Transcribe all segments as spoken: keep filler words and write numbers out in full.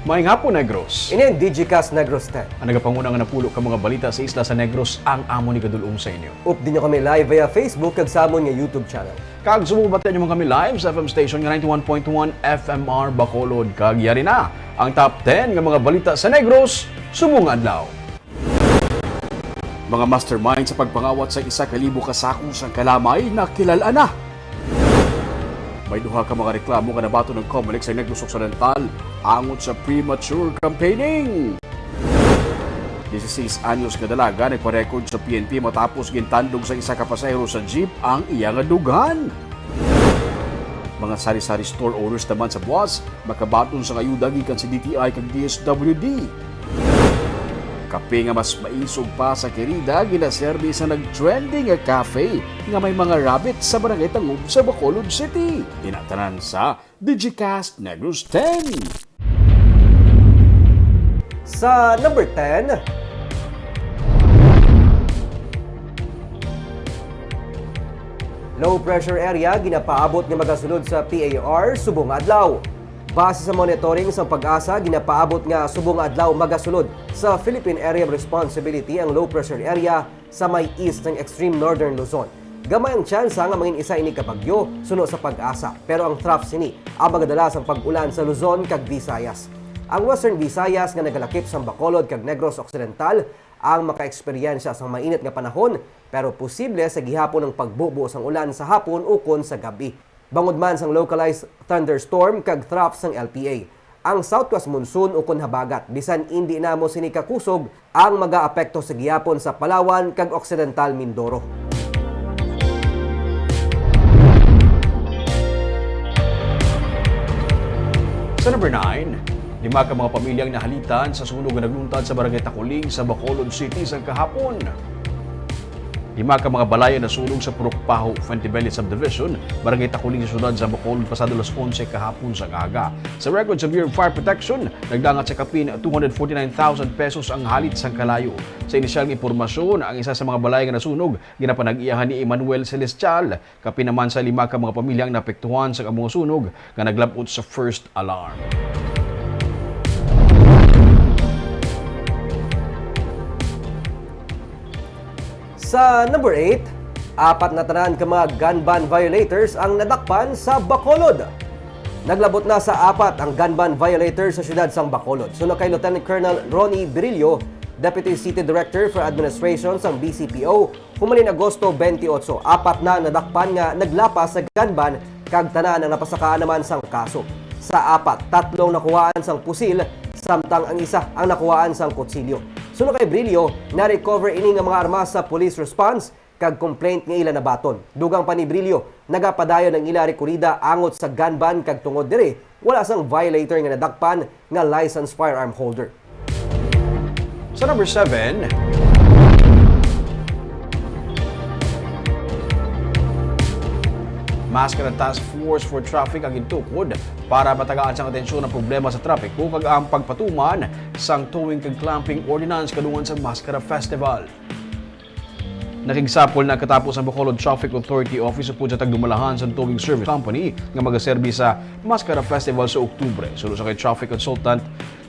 Maayong hapon, Negros. Ini ang Digicast Negros ten. Ang nagapanguna nga napulo ka mga balita sa isla sa Negros ang amon igadul-ong sa inyo. Updi niyo kami live via Facebook kag sa amon nga YouTube channel. Kag subong mabatian niyo man kami live sa F M station nga ninety-one point one F M R Bacolod. Kag yari na ang top ten nga mga balita sa Negros subong nga adlaw. Mga mastermind sa pagpangawat sa isa ka libo ka sako sang kalamay nakilal-an na. May duha ka mga reklamo nga nabaton ang Comelec sa Negros Occidental angot sa premature campaigning. Dieciséis anyos nga dalaga nagpa-record sa P N P matapos gintandog sa isa ka pasahero sa jeep ang iya nga dughan. Mga sari-sari store owners naman sa Buas makabaton sang ayuda gikan sa D T I kag D S W D. Kape nga mas maisog pa sa Querida ginaserbi sa nag-trending nga cafe nga may mga rabbit sa Barangay Tangub sa Bacolod City. Ina tanan sa Digicast Negros ten. Sa number ten, low pressure area ginapaabot nga magasulod sa P A R subong adlaw. Base sa monitoring sang PAGASA, ginapaabot nga subong adlaw magasulod sa Philippine Area of Responsibility ang low pressure area sa may east ng extreme northern Luzon. Gamay ang tsansa nga mangin-isa ini ka bagyo, suno sa PAGASA, pero ang trough sini ang magadala sang pag-ulan sa Luzon kag Visayas. Ang Western Visayas nga nagalakip sang Bacolod kag Negros Occidental ang makaeksperyensya sang mainit nga panahon, pero posible sa gihapon ang pagbubo sang ulan sa hapon ukon sa gab-i. Bangod man sang localized thunderstorm kag trough sang L P A, ang southwest monsoon ukon habagat, bisan indi namo sini kakusog, ang magaapekto sa gihapon sa Palawan kag Occidental Mindoro. Sa number nine, lima ka mga pamilya ang nahalitan sa sunog nga nagluntad sa Barangay Takuling sa Bacolod City sang kahapon. Lima ka mga balay ang nasunog sa Purok Paho, Fuentebelle Subdivision, Barangay Takuling sa siyudad sa Bacolod pasado alas onse kahapon sang aga. Sa record sa Bureau of Fire Protection, nagdangat sa kapin two hundred forty-nine thousand pesos ang halit sang kalayo. Sa inisyal nga impormasyon, ang isa sa mga balay nga nasunog ginapanag-iyahan ni Emmanuel Celestial. Kapin naman sa lima ka mga pamilya ang naapektuhan sa amo nga sunog nga naglab-ot sa first alarm. Sa number eight, apat na tanan ka mga gun ban violators ang nadakpan sa Bacolod. Naglab-ot na sa apat ang gun ban violators sa siyudad sang Bacolod. Suno kay Lieutenant Colonel Ronnie Birillo, Deputy City Director for Administration sang B C P O, humalin Agosto twenty-eight, apat na ang nadakpan nga naglapas sa gun ban kag tanan ang napasakaan naman sang kaso. Sa apat, tatlo ang nakuhaan sang pusil, samtang ang isa ang nakuhaan sang kutsilyo. Suno kay Brillo, na-recover ini nga mga armas sa police response kag complaint nga ila nabaton. Dugang pa ni Brillo, nagapadayon ang ila rekorida angot sa gun ban kag tungod diri, wala sang violator nga nadakpan nga licensed firearm holder. Sa number seven, Maskara Task Force for Traffic ang gintukod para matagaan sang atensyon ang problema sa trapiko kag ang pagpatuman sang towing kag clamping ordinance kadungan sa Maskara Festival. Nakigsapol na katapos ang Bacolod Traffic Authority Office upod sa tagdumalahan sa towing service company nga magaserbi sa Maskara Festival sa Oktubre. Suno sa kay traffic consultant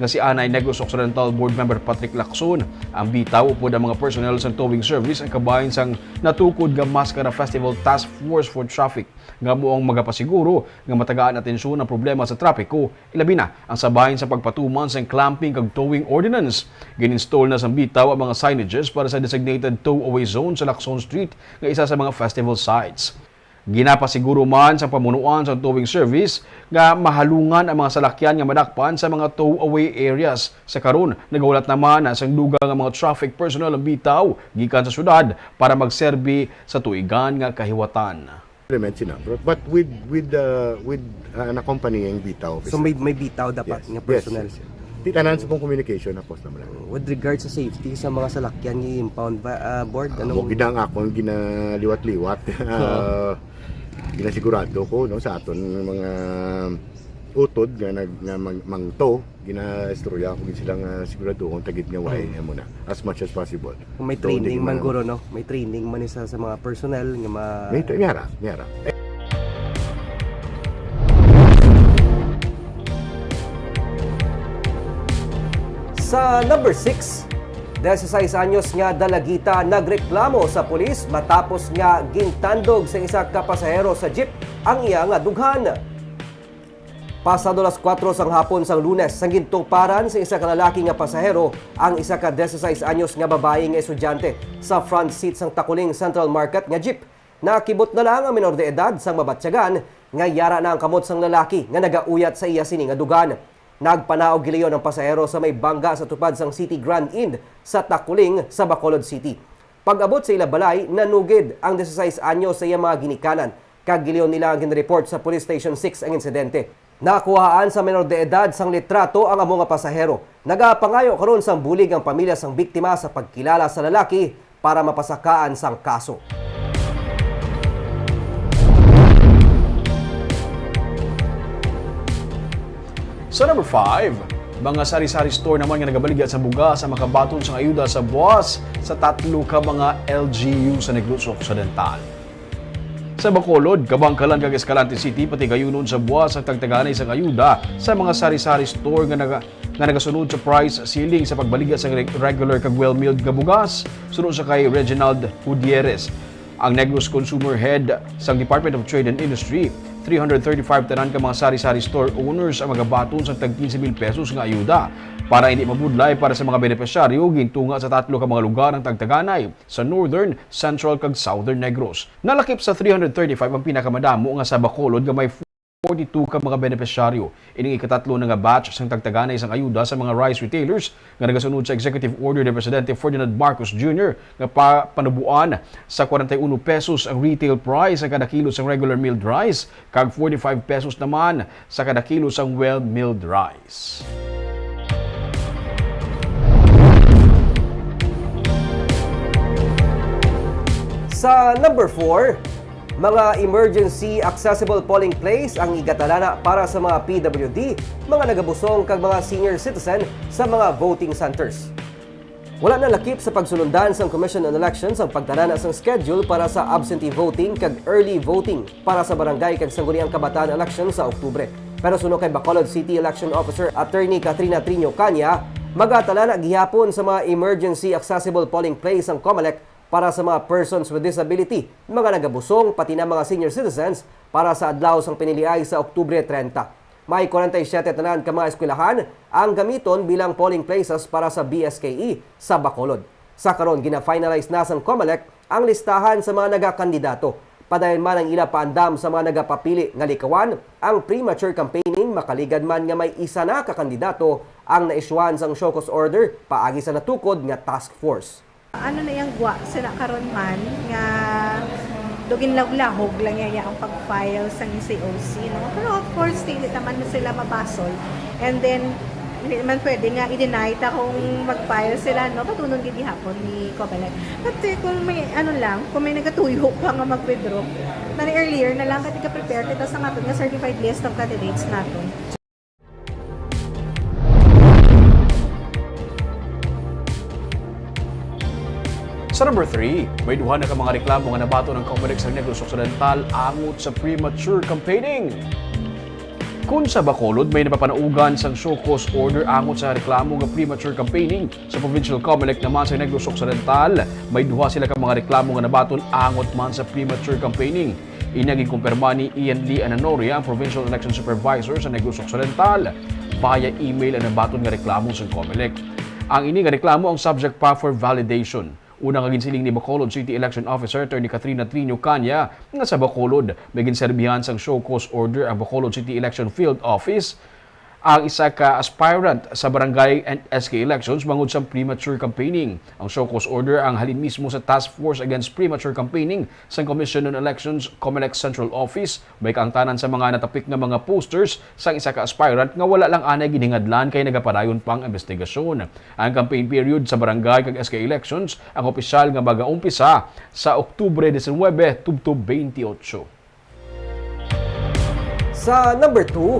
nga si anay Negros Occidental Board Member Patrick Lacson, ang bitaw upod ang mga personnel sa towing service ang kabahin sang natukod nga Maskara Festival Task Force for Traffic nga amo ang magapasiguro nga matagaan atensyon ang problema sa trapiko, ilabi na ang sa bahin sa pagpatuman sang clamping kag towing ordinance. Gin-install na sang bitaw ang mga signages para sa designated tow-away zone sa Lacson Street nga isa sa mga festival sites. Ginapasiguro man sa pamunuan sa towing service nga mahalungan ang mga salakyan nga madakpan sa mga tow-away areas. Sa karon, nagahulat naman na sang dugang nga mga traffic personnel ang bitaw gikan sa syudad para magserbi sa tuigan nga kahiwatan. Implement sina, bro. But with, with, uh, with, uh, an accompanying bitaw So officer. may, may bitaw dapat Yes. nga Yes, personnel. yes, yes. Di tanan sa pong communication, tapos naman lang. With regard sa safety sa mga salakyan nga i-impound ba, ah, board, Ah, anong mo gid ang akong ginaliwat-liwat. Ah, ginasigurado ko, no, sa aton mga utod nga nag-, nga mang-, mangto, ginaistorya ko gid sila nga siguraduhon tagid nga way Mm. mo na as much as possible. Kung may Though, training hindi man man guro, no? May training man isa sa mga personnel nga ma- May tra-, may ara, may ara. Sa number six, dieciséis anyos nga dalagita nagreklamo sa pulis matapos nga gintandog sa isa ka pasahero sa jeep ang iya nga dughan. Pasado las kuwatro sang hapon sang Lunes, sang gintuparan sa isa ka lalaki nga pasahero ang isa ka dieciséis anyos nga babayi nga estudyante sa front seat sang Taculing Central Market nga jeep. Nakibot na lang ang menor de edad sang mabatyagan nga yara na ang kamot sang lalaki nga nagauyat sa iya sini nga dughan. Nagpanaog gilayon ang pasahero sa may bangga sa tupad sang City Grand Inn sa Taculing sa Bacolod City. Pag-abot sa ila balay, nanugid ang dieciséis anyos sa iya mga ginikanan, kag gilayon nila ang ginreport sa Police Station six ang insidente. Nakuhaan sa menor de edad sang litrato ang amo nga pasahero. Nagapangayo karon sang bulig ang pamilya sang biktima sa pagkilala sa lalaki para mapasakaan sang kaso. Sa number five, mga sari-sari store naman nga nagabaligya sa bugas ang makabaton sang ayuda sa buwas sa tatlo ka mga L G U sa Negros Occidental. Sa Bacolod, Kabankalan kag Escalante City, pati gayunon sa buwas ang tagtaganay sang ayuda sa mga sari-sari store nga naga-, nga nagasunod sa price ceiling sa pagbaligya sa reg-, regular kag well-milled nga bugas, suno sa kay Reginald Gutierrez. Ang Negros Consumer Head sang Department of Trade and Industry, three hundred thirty-five tanan ka mga sari-sari store owners ang magabaton sang tag quince mil pesos nga ayuda para hindi mabudlay para sa mga benepisyaryo. Gintunga sa tatlo ka mga lugar ang tagtaganay sa Northern, Central, kag Southern Negros. Nalakip sa three hundred thirty-five ang pinakamadamo nga sa Bacolod nga may forty-two ka mga benepisyaryo. Ining ikatatlo na nga batch sang tagtaganay sang ayuda sa mga rice retailers nga nagasunod sa Executive Order ni Presidente Ferdinand Marcos Junior nga pa-, panubuan sa forty-one pesos ang retail price sa kada kilo sang regular milled rice kag forty-five pesos naman sa kada kilo sang well milled rice. Sa number four, mga emergency accessible polling place ang igatalana para sa mga P W D, mga nagabusong kag mga senior citizen sa mga voting centers. Wala na lakip sa pagsulundan sang Commission on Elections ang pagtalana sang schedule para sa absentee voting kag early voting para sa barangay kag sangguniang kabataan election sa Oktubre. Pero suno kay Bacolod City Election Officer Attorney Katrina Triño Caña, magatalana gihapon sa mga emergency accessible polling place ang Comelec para sa mga persons with disability, mga nagabusong, pati na mga senior citizens para sa adlaw sang piniliay sa Oktubre treinta. May forty-seven tanan ka mga eskwelahan ang gamiton bilang polling places para sa B S K E sa Bacolod. Sa karon, gina-finalize na sang Comelec ang listahan sa mga nagakandidato. Padayon man ang ila paandam sa mga nagapapili nga likawan ang premature campaigning, makaligad man nga may isa na ka kandidato ang naisyuhan sang show cause order paagi sa natukod nga task force. Ano na yang gwa sila karon man nga do ginlahog-lahog lang yaya ang pag-file sang C O C, no? Pero of course, dili naman na sila mabasol. And then, hindi naman pwede nga i-deny ta kung mag-file sila, no? Batunon gid gihapon ni Comelec. But, eh, kung may, ano lang, kung may nagatuyo pa nga mag-withdraw, na earlier na lang, kati ka-prepare kita sa aton nga certified list of candidates naton. Sa number three, may duha na ka mga reklamo nga nabaton ang Comelec sa Negros Occidental angot sa premature campaigning. Kun sa Bacolod, may napapanaugan sang show cause order angot sa reklamo nga premature campaigning. Sa Provincial Comelec naman sa Negros Occidental, may duha sila ka mga reklamo nga nabaton angot man sa premature campaigning. Ina ginkumpirma ni Ian Lee Ananoria, ang Provincial Election Supervisor sa Negros Occidental. Via email ang nabaton nga reklamo sa Comelec. Ang ini nga reklamo ang subject pa for validation. Una nga ginsiling ni Bacolod City Election Officer Attorney Katrina Triño Caña nga sa Bacolod may ginserbihan sang show cause order ang Bacolod City Election Field Office, ang isa ka aspirant sa barangay and S K elections bangod sa premature campaigning. Ang show cause order ang halin mismo sa Task Force Against Premature Campaigning sang Commission on Elections, Comelec Central Office. May kaangtanan sa mga natapik nga mga posters sang isa ka aspirant nga wala lang anay ginhingadlan kay nagapadayon pa ang investigasyon. Ang campaign period sa barangay kag S K elections ang opisyal nga magaumpisa sa Oktubre diecinuebe tubtob twenty-eight. Sa number two,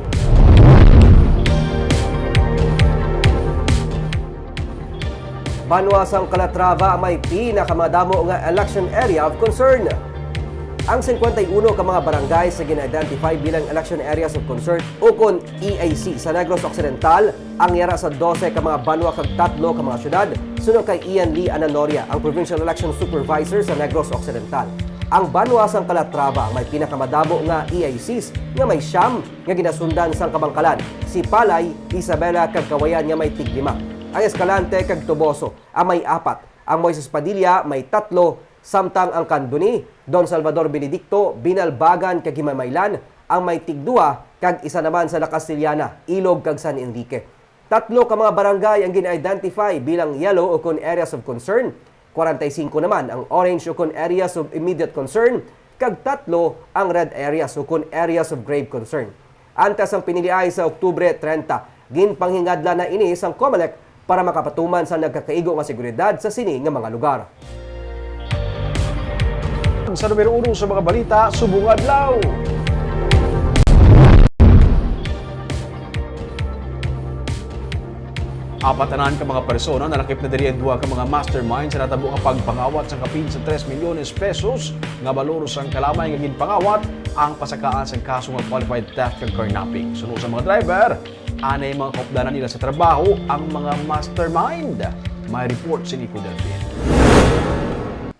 banwa sang Calatrava may pinakamadamo nga election area of concern. Ang singkwenta y uno ka mga barangay sa gin-identify bilang Election Areas of Concern, ukon E A C, sa Negros Occidental, ang yara sa dose ka mga banwa kag tatlo ka mga syudad, suno kay Ian Lee Ananoria, ang Provincial Election Supervisor sa Negros Occidental. Ang banwa sang Calatrava ang may pinakamadamo nga E A Cs, nga may siyam nga ginasundan sang kabangkalan, Sipalay, Isabela, kag Cauayan nga may tiglima. Ang Escalante kag Toboso ang may apat, ang Moises Padilla may tatlo, samtang ang Candoni, Don Salvador Benedicto, Binalbagan kag Himamaylan ang may tigduha, kag isa naman sa La Castellana, Ilog kag San Enrique. Tatlo ka mga barangay ang gin-identify bilang yellow ukon areas of concern, kwarenta y singko naman ang orange ukon areas of immediate concern, kag tatlo ang red areas ukon areas of grave concern. Antes ang piniliay sa Oktubre treinta, ginpanghingadlan na ini sang COMELEC para makapatuman sa nagkakaigo nga seguridad sa sini nga mga lugar. Sa numero uno sa mga balita subong adlaw. Apat tanan ka mga persona nalakip na diri ang duha ka mga mastermind sa natabo nga pagpangawat sang kapin sa tres milyones pesos nga balor sang kalamay nga ginpangawat ang pasakaan sang kaso nga qualified theft kag carnapping. Suno sa mga driver, anay mga kaupdanan nila sa trabaho ang mga mastermind. May report si Nico Delfin.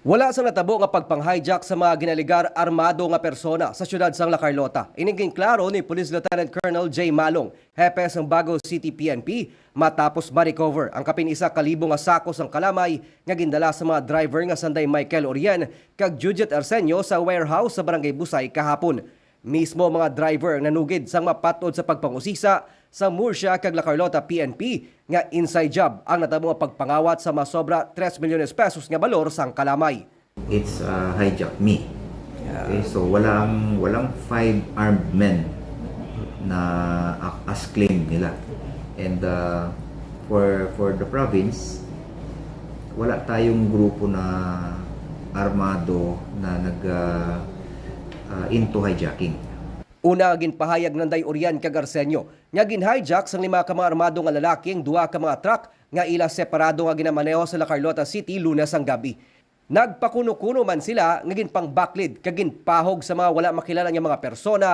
Wala sa natabo nga pagpang-hijack sa mga ginalegar armado nga persona sa siyudad sang La Carlota. Ini ginklaro ni Police Lieutenant Colonel Jay Malong, hepe sang Bago City P N P, matapos ma-recover ang kapin isa ka libo nga sako sang kalamay nga gindala sa mga driver nga sanday Michael Orien kag Judith Arsenio sa warehouse sa Barangay Busay kahapon. Mismo ang mga driver ang nanugid sang mapat-od sa pagpangusisa sa Murcia kag La Carlota P N P nga inside job ang natabo nga pagpangawat sa masobra tres milyones pesos nga balor sang kalamay. It's, uh, hijack me. Yeah. Okay, so walang, walang five armed men na a-, as claimed nila. And, uh, for, for the province, wala tayong grupo na armado na nag, uh, uh, into hijacking. Una nga ginpahayag nanday Orien kag Arsenio nga gin-hijack sang lima ka mga armado nga lalaki ang duha ka mga truck nga ila separado nga ginamaneho sa La Carlota City Lunes sang gab-i. Nagpakuno-kuno man sila nga ginpangbaklid kag ginpahog sa mga wala makilala nga mga persona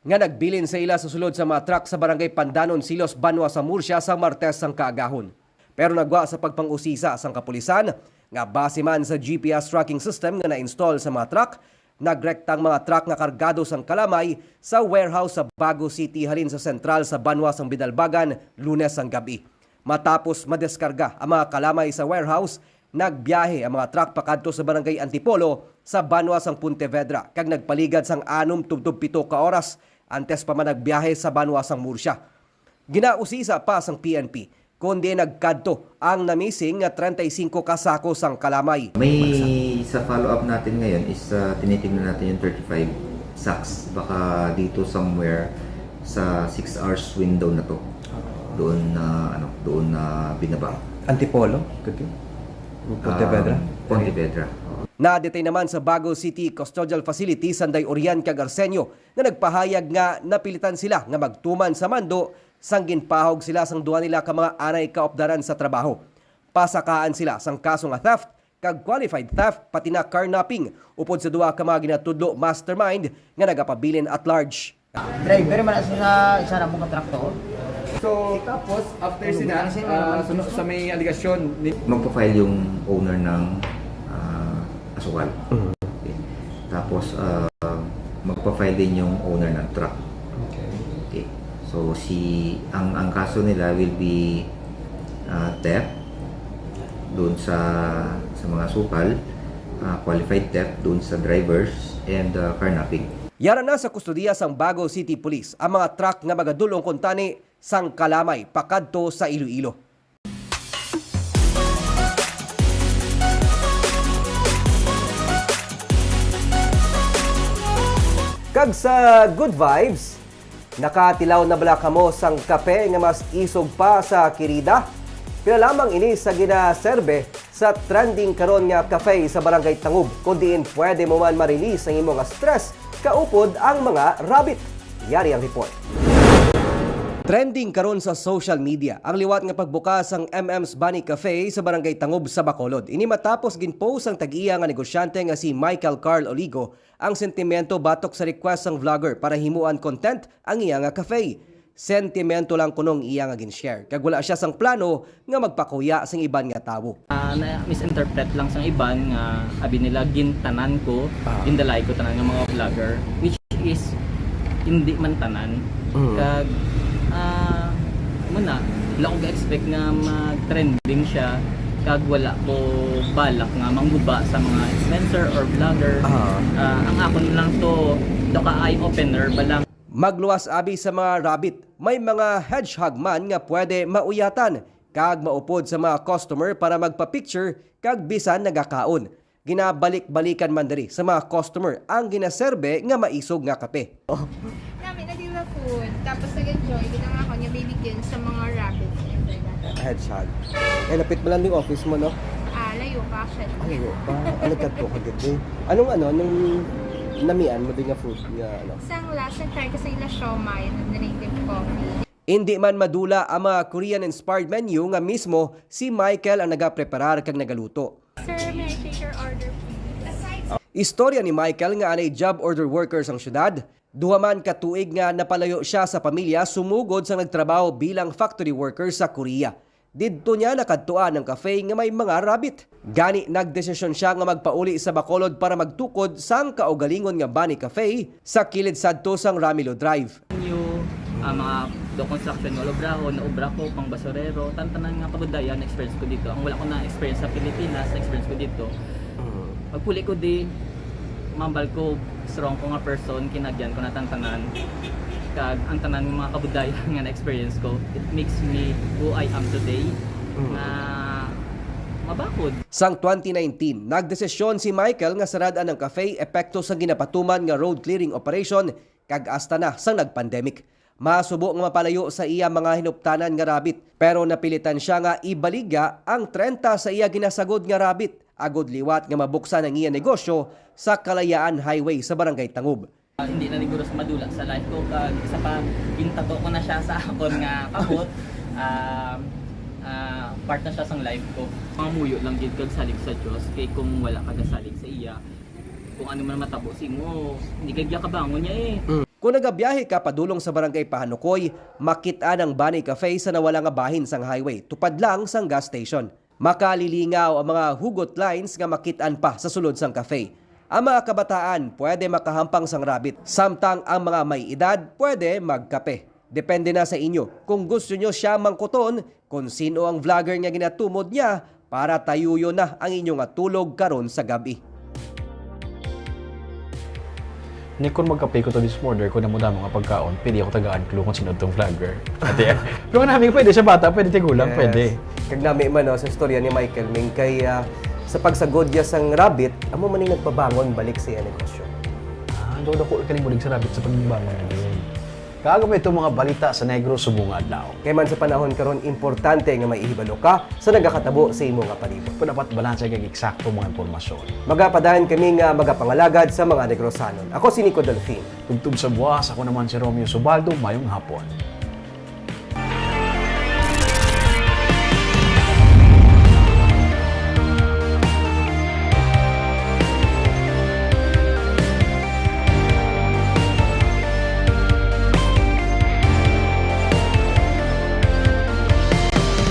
nga nagbilin sa ila sa sulod sa mga truck sa Barangay Pandanon, Silos, banwa sa Murcia sa Martes sang kaagahon. Pero nagwa sa pagpang-usisa sang kapulisan nga base man sa G P S tracking system nga na-install sa mga truck, nagrekta ang mga truck nga kargado sang kalamay sa warehouse sa Bago City halin sa sentral sa banwa sang Bidalbagan, Lunes sang gab-i. Matapos madeskarga ang mga kalamay sa warehouse, nagbiyahe ang mga truck pakadto sa Barangay Antipolo sa banwa sang Pontevedra kag nagpaligad sang anom tubtob pito ka oras antes pa man nagbiyahe sa banwa sang Murcia. Ginausisa pa sang P N P kon diin nagkadto ang na-missing nga treinta y cinco ka sako sang kalamay. May, sa follow-up natin ngayon is, uh, tinitingnan natin yung thirty-five sacks. Baka dito somewhere sa six hours window na to. Doon na, ano, doon na binaba. Antipolo, could be? Pontevedra? Um, Pontevedra. Oo. Na-detain naman sa Bago City Custodial Facility sanday Orien kag Arsenio nga nagpahayag nga napilitan sila nga magtuman sa mando sang ginpahog sila sang duha nila ka mga anay kaupdanan sa trabaho. Pasakaan sila sang kaso nga theft kag qualified theft, pati na carnapping, upod sa duha ka mga ginatudlo mastermind nga nagapabilin at large. Driver man sa isa na mo ka truck to. So, tapos, after sina, ah, suno sa may alegasyon ni Magpa-file yung owner ng, ah, asukal. Mhm. Okay. Tapos, ah, magpa-file din yung owner ng truck. Okay. Okay. So, si, ang, ang kaso nila will be, ah, theft doon sa, sa mga asukal, ah, qualified theft doon sa drivers, and, ah, carnapping. Yara na sa kustodiya sang Bago City Police ang mga truck nga magadul-ong kuntani sang kalamay pakadto sa Iloilo. Kag sa good vibes, nakatilaw na bala kamo sang kape nga mas isog pa sa kirida? Pila lamang ini sa ginaserbe sa trending karon nga cafe sa Barangay Tangub, kon diin pwede mo man ma-release ang imo nga stress kaupod ang mga rabbit. Yari ang report. Trending karon sa social media ang liwat nga pagbukas sang M M's Bunny Cafe sa Barangay Tangub sa Bacolod. Ini matapos ginpost sang tag-iya nga negosyante nga si Michael Carl Oligo ang sentimento batok sa request sang vlogger para himuan content ang iya nga cafe. Sentimento lang kuno ang iya nga gin-share, kag wala sia sang plano nga magpakuya sing iban nga tawo. Ah, na-misinterpret lang sang iban nga abi nila gintanan ko, Ah. gindalay ko tanan nga mga vlogger, which is hindi man tanan. Mm. Kag, ah, mo na, wala ko ga-expect nga mag-trending siya, kag wala ko balak nga mangguba sa mga influencer or vlogger. Ah. Ah, ang akon lang to, to ka eye-opener ba lang. Magluwas abi sa mga rabbit, may mga hedgehog man nga pwede mauyatan kag maupod sa mga customer para magpa-picture kag bisan nagakaon. Ginabalik-balikan man diri sa mga customer ang ginaserbe nga maisog nga kape. Nami na dila food, tapos nag-enjoy din ang ako niya baby Gin sa mga rabbits and like that. Hedgehog. Eh, lapit mo lang yung office mo, no? Ah, layo pa, actually. Ay, layo pa. Ano ka to kagad eh? Anong ano, anong namian mo din nga food nga ano? Sang last na try ko sa ila siomai and the native coffee. Hindi man madula ang mga Korean-inspired menu nga mismo si Michael ang nagapreparar kag nagaluto. Sir, may I take your order, please? Istorya ni Michael nga anay job order worker sang syudad. Duha man ka tuig nga napalayo sia sa pamilya sumugod sang nagtrabaho bilang factory worker sa Korea. Didto niya nakadtuan ang cafe nga may mga rabbit. Gani, nagdesisyon sia nga magpauli sa Bacolod para magtukod sang kaugalingon nga Bunny Cafe sa kilid sadto sang Ramilo Drive. New, ah, mga do construction nga obrahon, naobra ko, pang basurero, tantanan nga kabudaya na-experience ko dito. Ang wala ko na-experience sa Pilipinas, na-experience ko dito. Mm. Pagpuli ko di, mambal ko, strong ko nga person, kinagyan ko na tantanan. Kag ang tanan nga mga kabudaya nga na-experience ko, it makes me who I am today, Mm. nga mabakod. Sang twenty nineteen, nagdesisyon si Michael nga sarad-an ang cafe epekto sa ginapatuman nga road clearing operation kag hasta na sang nag-pandemic. Masubo nga mapalayo sa iya mga hinuptanan nga rabbit, pero napilitan sia nga ibaligya ang trenta sa iya ginasagod nga rabbit agod liwat nga mabuksan ang iya negosyo sa Kalayaan Highway sa Barangay Tangub. Ah, hindi na ni Gurus madula sa life ko, kag isa pa, gintato ko na siya sa akon nga kabot. Ah, ah, part na siya sang life ko. Mangamuyo lang gid kag salig sa Dios, kay kung wala ka gasalig sa iya, kung ano man matabo sa imo, hindi ka gid kabangon niya eh. Mm. Kung nagabiyahe ka padulong sa Barangay Pahanukoy, makit-an ang Bunny Cafe sa nawala nga bahin sang highway, tupad lang sang gas station. Makalilingaw ang mga hugot lines nga makit-an pa sa sulod sang cafe. Ang mga kabataan pwede makahampang sang rabbit, samtang ang mga may edad pwede magkape. Depende na sa inyo kung gusto nyo siya mangkuton kung sin-o ang vlogger nga ginatumod niya para tayuyon na ang inyo nga tulog karon sa gab-i. Ni, kung magkape ko to this morning, kung damo-damo nga pagkaon, pwede ako tagaan clue kung sino tong vlogger. Ate, pero nami, pwede siya bata, pwede tigulang, Yes. pwede. Kag nami man, no, sa istorya ni Michael Ming kay, ah, sa pagsagod niya sang rabbit, amo man yung nagpabangon balik sa iya negosyo. Ah, daw dako kaling mulig sa rabbit sa pagbangon niya. Kag amo itong mga balita sa Negros subong nga adlaw. Kay man sa panahon karon, importante nga may ihibalo ka sa nagakatabo sa imo nga palibot. Kung dapat balanse kag eksakto mga impormasyon. Magapadayon kami nga magapangalagad sa mga Negrosanon. Ako si Nico Delfin. Tubtob sa buwas, ako naman si Romeo Subaldo. Mayong hapon.